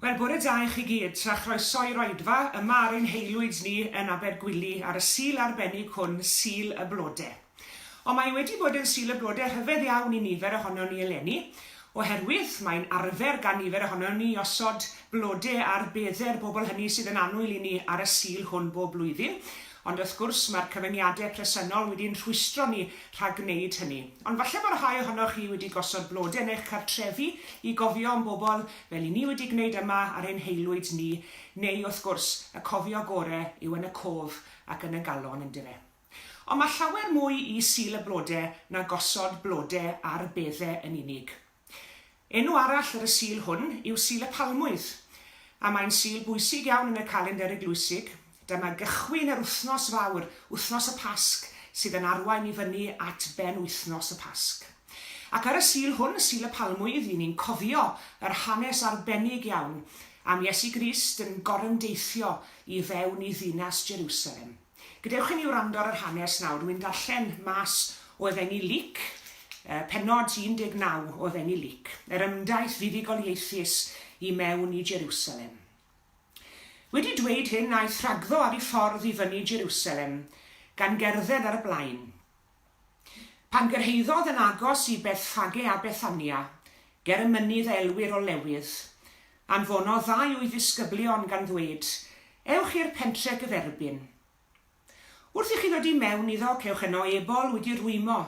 Wel, bore da i chi gyd, a chroeso i'r oedfa yma ar ein haelwyd ni yn Abergwili ar y Sul arbennig hwn, Sul y Blode. Ond mae wedi bod yn Sul y Blode rhyfedd iawn i nifer ohonon ni eleni, oherwydd mae'n arfer gan nifer ohonon ni i osod blode ar bedde'r bobl hynny sydd yn annwyl i ni ar y Sul hwn bob blwyddyn, ond wrth gwrs mae'r cyfyngiadau presennol wedi'n rhwystro ni rhag gwneud hynny. Ond falle bod rhai ohonoch chi wedi gosod blode yn eich cartrefi i gofio am bobl, fel 'y ni wedi gwneud yma ar ein haelwyd ni, neu wrth gwrs, y cofio gore yw yn y cof ac yn y galon, yndyfe? Ond mae llawer mwy i Sul y Blode na gosod blode ar bedde yn unig. Enw arall ar y Sul hwn yw Sul y Palmwydd, a mae'n Sul bwysig iawn yn y calendr eglwysig. Dyma gychwyn yr wythnos fawr, wythnos y Pasg, sydd yn arwain i fyny at benwythnos y Pasg. Ac ar y Sul hwn, Sul y Palmwydd, y'n ni'n cofio yr hanes arbennig iawn am Iesu Grist yn gorymdeithio i fewn i ddinas Jeriwsalem. Gadewch i ni wrando ar yr hanes nawr. Rwy'n darllen mas o Efengyl Luc, pennod 19 o Efengyl Luc, yr ymdaith fuddugoliaethus i mewn i Jeriwsalem. Wedi dweud hyn, aeth rhagddo ar ei ffordd i fyny Jeriwsalem, gan gerdded ar y blaen. Pan gyrhaeddodd yn agos i Bethffage a Bethania, ger y mynydd a elwir Olewydd, anfonodd ddau o'i ddisgyblion gan ddweud, Ewch i'r pentre gyferbyn. Wrth i chi ddod i mewn iddo, cewch yno ebol wedi rwymo,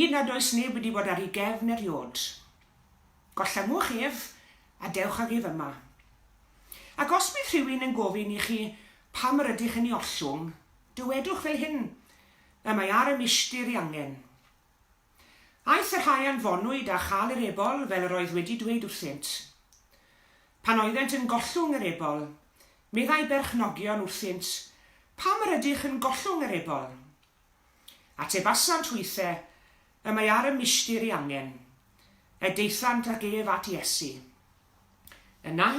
un nad oes neb wedi bod ar ei gefn eriôd. Gollyngwch ef, a dewch ag ef yma. Ac os bydd rhywun yn gofyn i chi pam yr ydych yn ei ollwng, dywedwch fel hyn, Y mae ar y milltir ei angen. Aeth y rhai anfonwyd a chael yr ebol fel yr oedd wedi dweud wrthynt. Pan oeddent yn gollwng yr ebol, meddai berchnogion wrthynt, Pam yr ydych yn gollwng yr ebol? Atebasant hwythe, Y mae ar y milltir ei angen. A daethant ag ef at Iesu. Yna,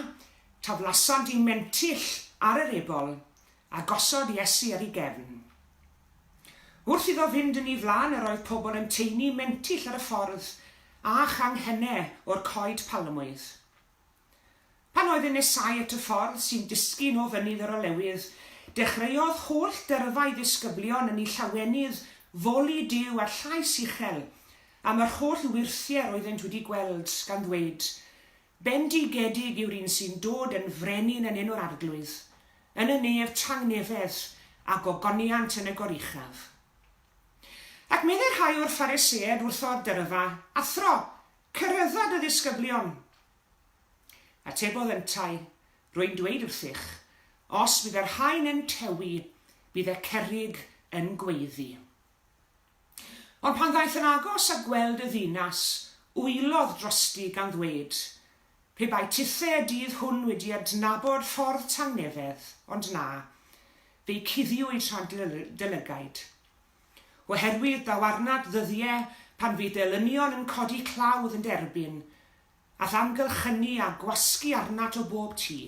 taflasant eu mentyll ar yr ebol, a gosod Iesu ar ei gefn. Wrth iddo fynd yn ei flaen yr oedd pobl yn taenu mentyll ar y ffordd a changhennau o'r coed palmwydd. Pan oedd yn nesáu at y ffordd sy'n disgyn o Fynydd yr Olewydd, dechreuodd holl dyrfa'i ddisgyblion yn eu llawenydd foli Duw â llais uchel am yr holl wyrthiau yr oeddent wedi gweld, gan ddweud, Bendigedig yw'r un sy'n dod yn frenin yn enw'r Arglwydd, yn y nef tangnefedd a gogoniant yn y goruchaf. Ac meddai rhai o'r Phariseaid wrtho'r dyrfa, Athro, cyrhaedda dy ddisgyblion. Atebodd yntau, Rwy'n dweud wrthych, os bydd y rhain yn tewi, bydd y cerrig yn gweiddi. Ond pan ddaeth yn agos a gweld y ddinas, wylodd drosti gan ddweud, Pe bai tithe y dydd hwn wedi adnabod ffordd tangnefedd, ond na, fe'i cuddiwyd rhag dy lygaid. Oherwydd daw arnat ddyddie pan fydd dy elynion yn codi clawdd yn dy erbyn, a'th amgylchynu a gwasgu arnat o bob tu.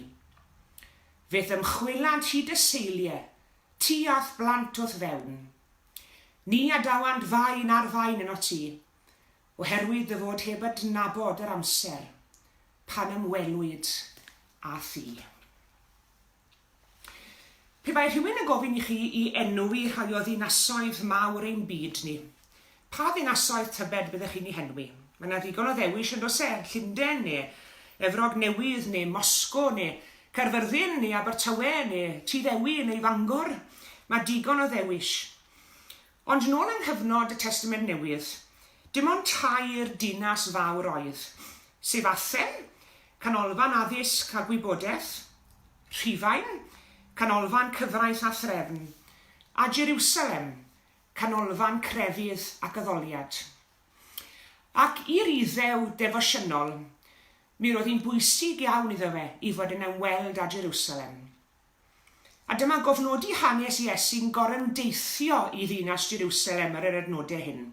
Fe'th ymchwelant hyd y seilie, ti a'th blant o'th fewn. Ni adawant faen ar faen ynot ti, oherwydd dy fod heb adnabod yr amser pan ymwelwyd â thi. Pe bai rhywun yn gofyn i chi i enwi rhai o ddinasoedd mawr ein byd ni, pa ddinasoedd tybed byddech chi'n eu henwi? Mae yna ddigon o ddewis yn does e? Llundain neu Efrog Newydd neu Moscow neu Caerfyrddin neu Abertawe neu Tŷ Ddewi neu Fangor. Mae digon o ddewis. Ond nôl yng nghyfnod y Testament Newydd, dim ond tair dinas fawr oedd, sef Athen, canolfan addysg a gwybodaeth, Rhufain, canolfan cyfraith a threfn, a Jeriwsalem, canolfan crefydd ac addoliad. Ac i'r Iddew defosiynol, mi roedd hi'n bwysig iawn iddo fe i fod yn ymweld â Jeriwsalem. A dyma gofnodi hanes Iesu'n gorymdeithio i ddinas Jeriwsalem ar yr adnodau hyn.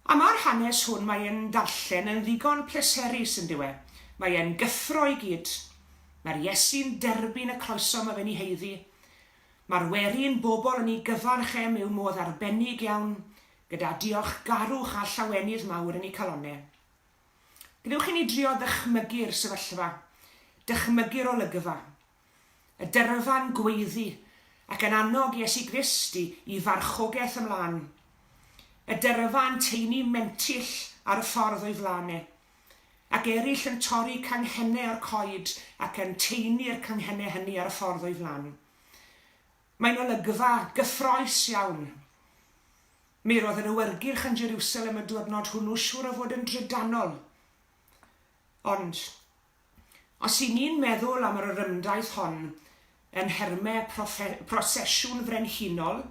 A mae'r hanes hwn mae e'n darllen yn ddigon pleserus yn dyw e? Mae e'n gyffro i gyd. Mae'r Iesu'n derbyn y croeso mae fe'n ei haeddu. Mae'r werin bobl yn ei gyfarch e mewn modd arbennig iawn, gyda diolchgarwch a llawenydd mawr yn eu calonnau. Gadewch i ni drio ddychmygu'r sefyllfa, dychmygu'r olygfa. Y dyrfa'n gweiddi ac yn annog Iesu Grist i i farchogaeth ymlaen. Y dyrfa'n taenu mentyll ar y ffordd o'i flaen e. Ac eraill yn torri canghennau o'r coed ac yn taenu'r canghennau hynny ar y ffordd o'i flaen. Mae'n olygfa gyffroes iawn. Mi roedd yr awyrgylch yn Jerusalem y diwrnod hwnnw siŵr o fod yn drydanol. Ond, os y'n ni'n meddwl am yr orymdaith hon yn nhermau prosesiwn frenhinol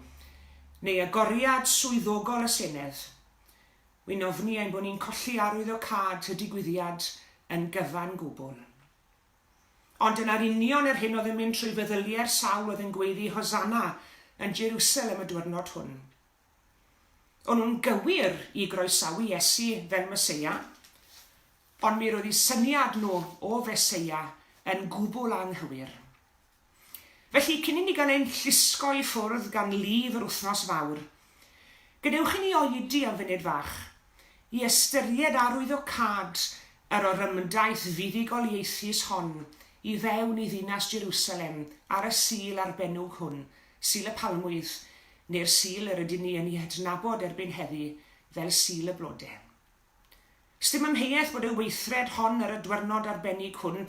neu agoriad swyddogol y Senedd, wi'n ofni ein bod ni'n colli arwyddocâd y digwyddiad yn gyfan gwbl. Ond dyna'r union yr hyn oedd yn mynd trwy feddyliau'r sawl oedd yn gweiddi Hosanna yn Jerusalem y dwyrnod hwn. O'n nhw'n gywir i groesawu Iesu fel Meseia, ond mi roedd eu syniad nhw o Feseia yn gwbl anghywir. Felly, cyn i ni gael ein llusgo i ffwrdd gan lif yr wythnos fawr, gadewch i ni oedi am funud fach i ystyried arwyddocâd yr orymdaith fuddugoliaethus hon i fewn i ddinas Jerusalem ar y Sul arbenwg hwn, Sul y Palmwydd, neu'r Sul yr ydyn ni yn ei hadnabod erbyn heddi fel Sul y Blode. Sdim amheuaeth bod y weithred hon ar y dwyrnod arbennig hwn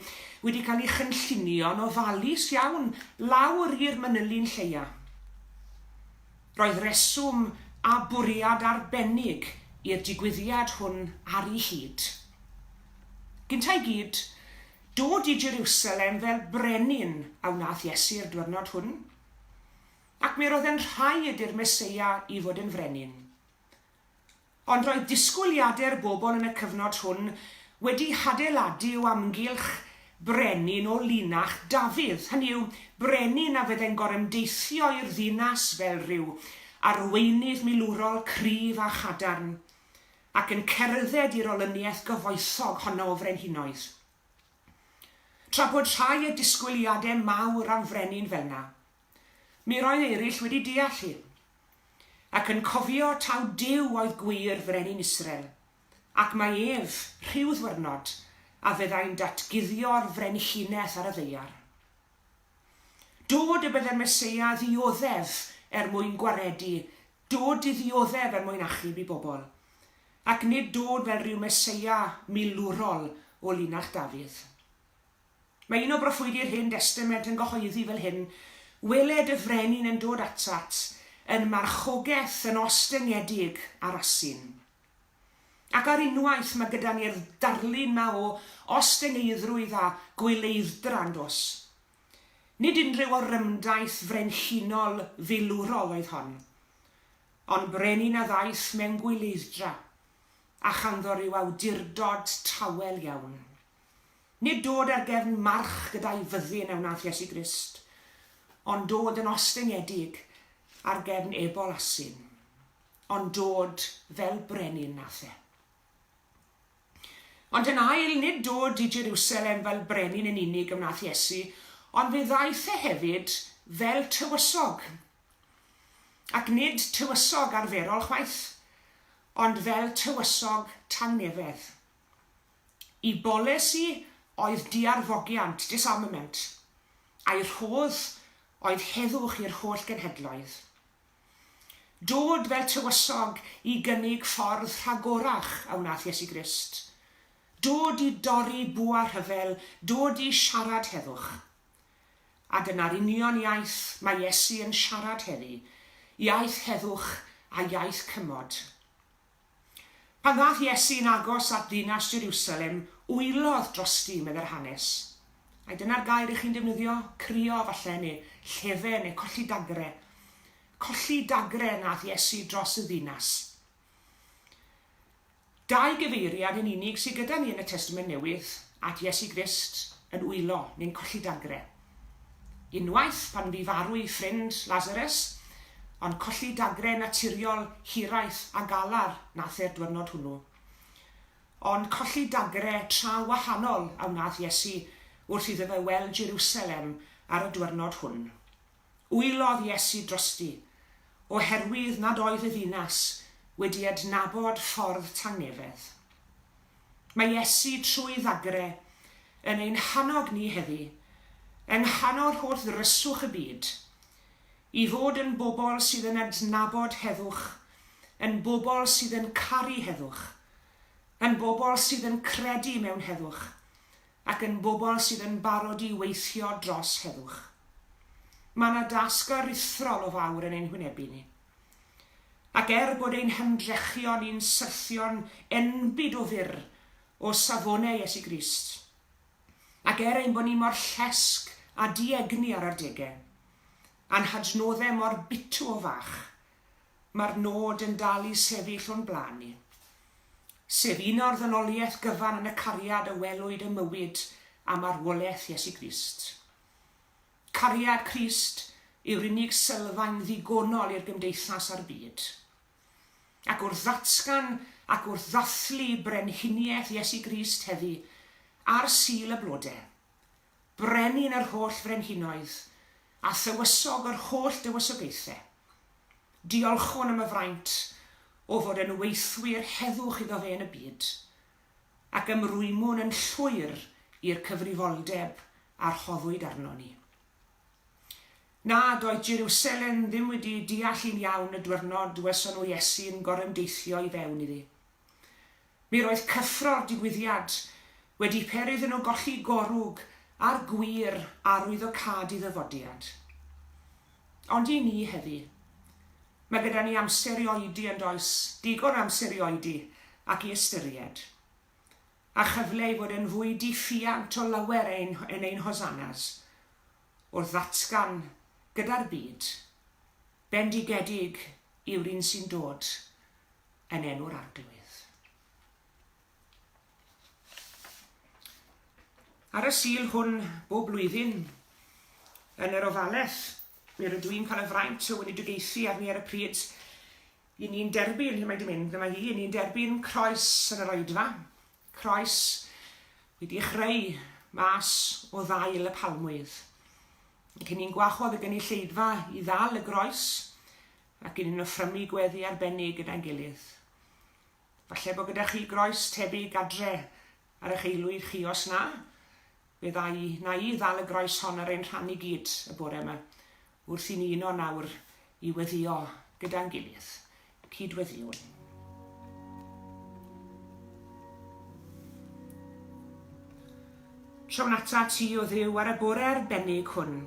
wedi cael ei chynllunio'n ofalus iawn lawr i'r manylu'n lleia. Roedd reswm a bwriad arbennig i'r digwyddiad hwn ar ei hyd. Gynta i gyd, dod i Jeriwsalem fel brenin a wnaeth Iesu'r dwyrnod hwn. Ac mi roedd yn rhaid i'r Meseia i fod yn frenin. Ond roedd disgwyliadau'r bobl yn y cyfnod hwn wedi hadeiladu o amgylch brenin o linach Dafydd, hynny yw, brenin a fyddai'n gorymdeithio i'r ddinas fel rhyw arweinydd milwrol cryf a chadarn, ac yn cerdded i'r olyniaeth gyfoethog honno o frenhinoedd. Tra bod rhai â disgwyliadau mawr am frenin fel 'na, mi roedd eraill wedi deall hi. Ac yn cofio taw Duw oedd gwir Frenin Israel, ac mai ef, rhyw ddwyrnod, a fyddai'n datguddio'r frenhines ar y ddaear. Dod y byddai'r Meseia ddioddef er mwyn gwaredu, dod i ddioddef er mwyn achub i bobl, ac nid dod fel rhyw Meseia milwrol o linach Dafydd. Mae un o broffwydi'r Hen Destament yn gyhoeddi fel hyn, Weled y frenin yn dod atat, yn marchogaeth yn ostyngedig ar asyn. Ac ar unwaith mae gyda ni'r darlun 'ma o ostyngeiddrwydd a gwyleidd-dra, yn does? Nid unrhyw orymdaith frenhinol filwrol oedd hon, ond brenin a ddaeth mewn gwyleidd-dra, a chanddo ryw awdurdod tawel iawn. Nid dod ar gefn march gyda'i fyddin a wnaeth Iesu Grist, ond dod yn ostyngedig ar gefn ebol asyn, ond dod fel brenin nath e. Ond yn ail, nid dod i Jerusalem fel brenin yn unig a wnaeth Iesu, ond fe ddaeth e hefyd fel tywysog. Ac nid tywysog arferol chwaith, ond fel tywysog tangnefedd. Y bolisi oedd diarfogiant, disarmament, a'i rhodd oedd heddwch i'r holl genhedloedd. Dod fel tywysog i gynnig ffordd rhagorach a wnaeth Iesu Grist. Dod i dorri bwa rhyfel, dod i siarad heddwch. A dyna'r union iaith mae Iesu yn siarad heddi, iaith heddwch a iaith cymod. Pan ddaeth Iesu yn agos at ddinas Jeriwsalem, wylodd drosti, meddai'r hanes. Ai dyna'r gair y'ch chi'n defnyddio? Crio, falle, neu llefe, neu colli dagre. Colli dagre nath Iesu dros y ddinas. Dau gyfeiriad yn unig sydd gyda ni yn y Testament Newydd at Iesu Grist yn wylo neu'n colli dagre. Unwaith, pan fu farw ei ffrind, Lazarus, ond colli dagre naturiol hiraeth a galar nath e'r dwyrnod hwnnw. Ond colli dagre tra wahanol a wnath Iesu wrth iddo fe weld Jerusalem ar y dwyrnod hwn. Wylodd Iesu drosti, oherwydd nad oedd y ddinas wedi adnabod ffordd tangnefedd. Mae Iesu trwy ddagre yn ein hannog ni heddi, yng nghanol holl ddryswch y byd, i fod yn bobl sydd yn adnabod heddwch, yn bobl sydd yn caru heddwch, yn bobl sydd yn credu mewn heddwch, ac yn bobl sydd yn barod i weithio dros heddwch. Mae yna dasg aruthrol o fawr yn ein hwynebu ni. Ac er bod ein hymdrechion ni'n syrthio'n enbyd o fyr o safonau Iesu Grist, ac er ein bod ni mor llesg a diegni ar adegau, a'n hadnoddau mor bitw o fach, mae'r nod yn dal i sefyll o'n blaen ni. Sef uno'r ddynoliaeth gyfan yn y cariad a welwyd ym mywyd a marwolaeth Iesu Grist. Cariad Crist yw'r unig sylfaen ddigonol i'r gymdeithas a'r byd. Ac wrth ddatgan ac wrth ddathlu brenhiniaeth Iesu Grist heddi, ar Sul y Blode, Brenin yr holl frenhinoedd, a thywysog yr holl dywysogaethau, diolchwn am y fraint o fod yn weithwyr heddwch iddo fe yn y byd, ac ymrwymwn yn llwyr i'r cyfrifoldeb a rhoddwyd arnon ni. Na, doedd Jeriwsalem ddim wedi deall yn iawn y dwyrnod welson nhw Iesu'n gorymdeithio i fewn iddi. Mi roedd cyffro'r digwyddiad wedi peri iddyn nhw golli gorwg ar gwir arwyddocâd i ddyfodiad. Ond i ni heddi, mae gyda ni amser i oedi yn does, digon o amser i oedi ac i ystyried. A chyfle i fod yn fwy diffuant o lawer ein, yn ein hosannas wrth ddatgan gyda'r byd, bendigedig yw'r un sy'n dod yn enw'r Arglwydd. Ar y Sul hwn bob blwyddyn, yn yr ofalaeth, mi rydw i'n cael y fraint o weinidogaethu arni ar y pryd, i ni'n derbyn, lle mae 'di mynd, dyma hi, i ni'n derbyn croes yn yr oedfa, croes wedi ei chreu mas o ddail y palmwydd. Ac i ni'n gwahodd y gynulleidfa i ddal y groes, ac i ni'n offrymu gweddi arbennig gyda'n gilydd. Falle bod gyda chi groes tebyg adre ar eich aelwyd chi, os na, fe dda i, na i ddal y groes hon ar ein rhan i gyd y bore yma, wrth i ni uno nawr i weddïo gyda'n gilydd. Cyd-weddïwn. Trown atat ti, o Dduw, ar y bore arbennig hwn,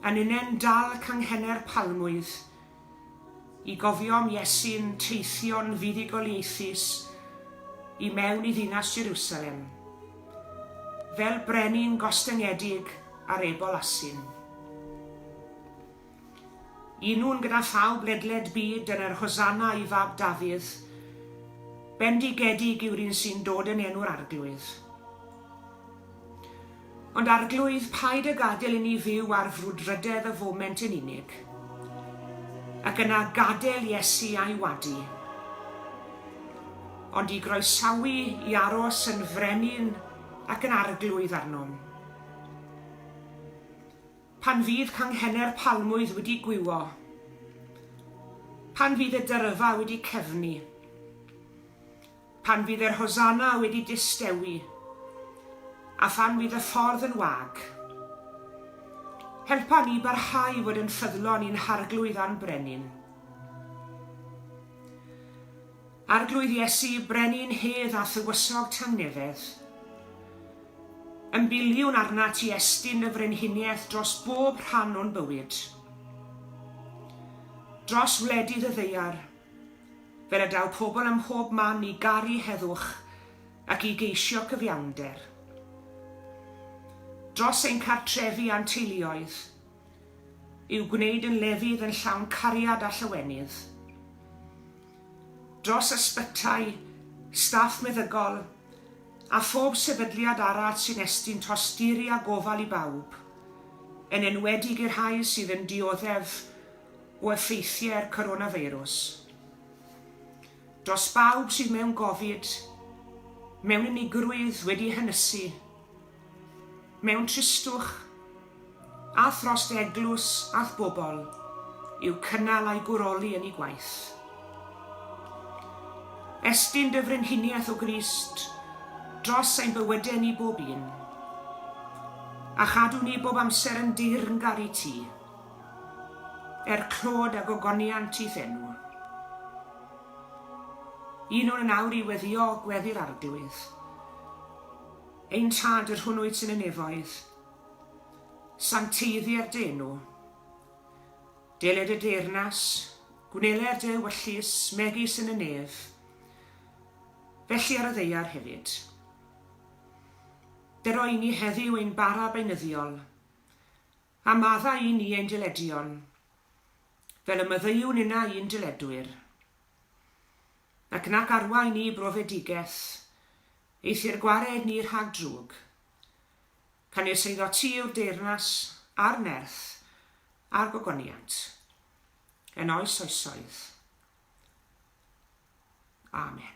a ninne'n dal canghenau'r palmwydd, i gofio am Iesu'n teithio'n fuddugoliaethus i mewn i ddinas Jerusalem, fel brenin gostyngedig ar ebol asyn. Unwn gyda phawb ledled byd yn yr Hosanna i fab Dafydd, bendigedig yw'r un sy'n dod yn enw'r Arglwydd. Ond Arglwydd, paid â gadael i ni fyw ar frwdfrydedd y foment yn unig, ac yna gadael Iesu a'i wadu, ond i groesawu i aros yn Frenin ac yn Arglwydd arnom. Pan fydd canghennau'r palmwydd wedi gwywo, pan fydd y dyrfa wedi cefnu, Pan fydd yr hosanna wedi distewi, a phan fydd y ffordd yn wag. Helpa ni barhau i fod yn ffyddlon i'n Harglwydd a'n Brenin. Arglwydd Iesu, Brenin hedd a Thywysog tangnefedd, ymbiliwn arnat i estyn y frenhiniaeth dros bob rhan o'n bywyd. Dros wledydd y ddaear, Fel y daw pobl ym mhob man i garu heddwch ac i geisio cyfiawnder. Dros ein cartrefi a'n teuluoedd, i'w gwneud yn lefydd yn llawn cariad a llawenydd. Dros ysbytai, staff meddygol, a phob sefydliad arall sy'n estyn tosturi a gofal i bawb, yn enwedig i'r rhai sydd yn dioddef o effeithiau'r coronafeirws. Dros bawb sydd mewn gofid, mewn unigrwydd wedi hynysu, mewn tristwch, a thros dy eglwys a'th bobl, i'w cynnal a'i gwroli yn eu gwaith. Estyn dy frenhiniaeth o Grist, dros ein bywydau ni bob un, a chadw ni bob amser yn deyrngar i ti, er clod a gogoniant i'th enw. Un o'n yn awr i weddio gweddi'r Arglwydd. Ein Tad, yr hwn wyt yn y nefoedd, sancteiddier dy enw. Deled y deyrnas, gwneler dy ewyllys, megis yn y nef, felly ar y ddaear hefyd. Dero i ni heddiw ein bara beunyddiol, a maddau i ni ein dyledion, fel y maddeuwn innau i'n dyledwyr. Ac nac arwain ni i brofedigaeth, eithr gwared ni rhag drwg. Canys eiddo ti yw'r deyrnas, a'r nerth, a'r gogoniant, yn oes oesoedd. Amen.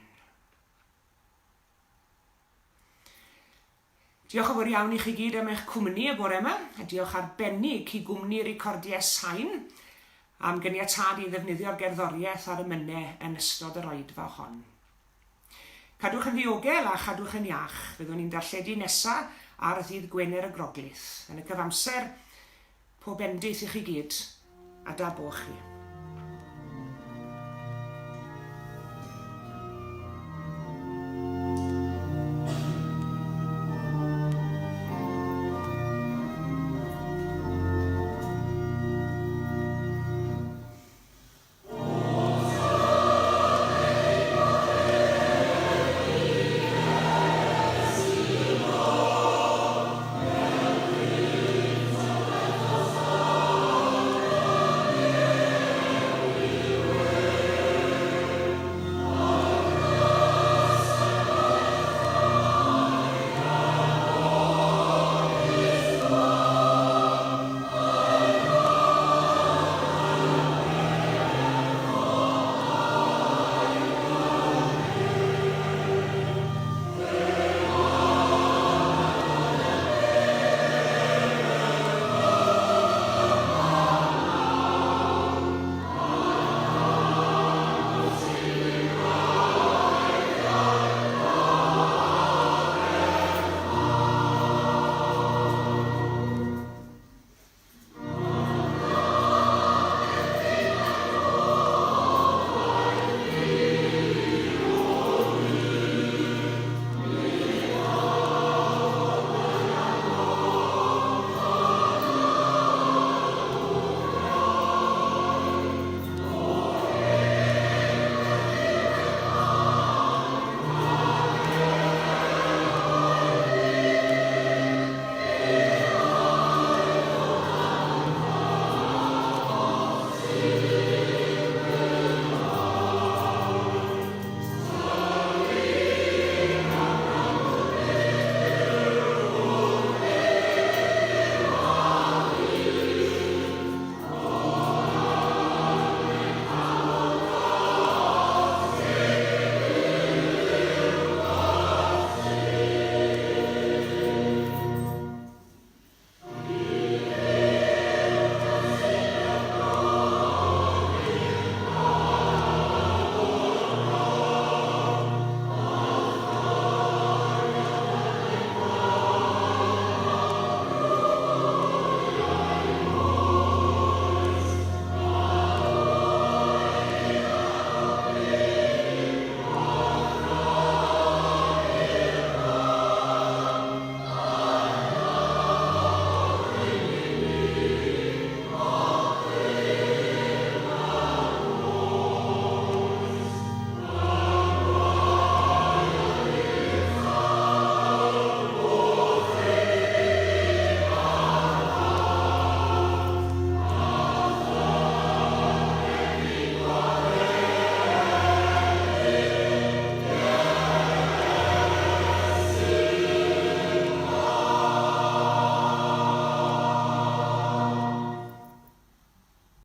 Diolch yn fawr iawn i chi gyd am eich cwmni y bore yma, a diolch arbennig i gwmni Recordiau Sain am gyniatâd i ddefnyddio'r gerddoriaeth ar y mynne yn ystod yr oedfa hon. Cadwch yn ddiogel a chadwch yn iach. Fyddwn ni'n darlledu nesa ar ddydd Gwener y Groglith. Yn y cyfamser, pob bendith i chi gyd, a da bo chi.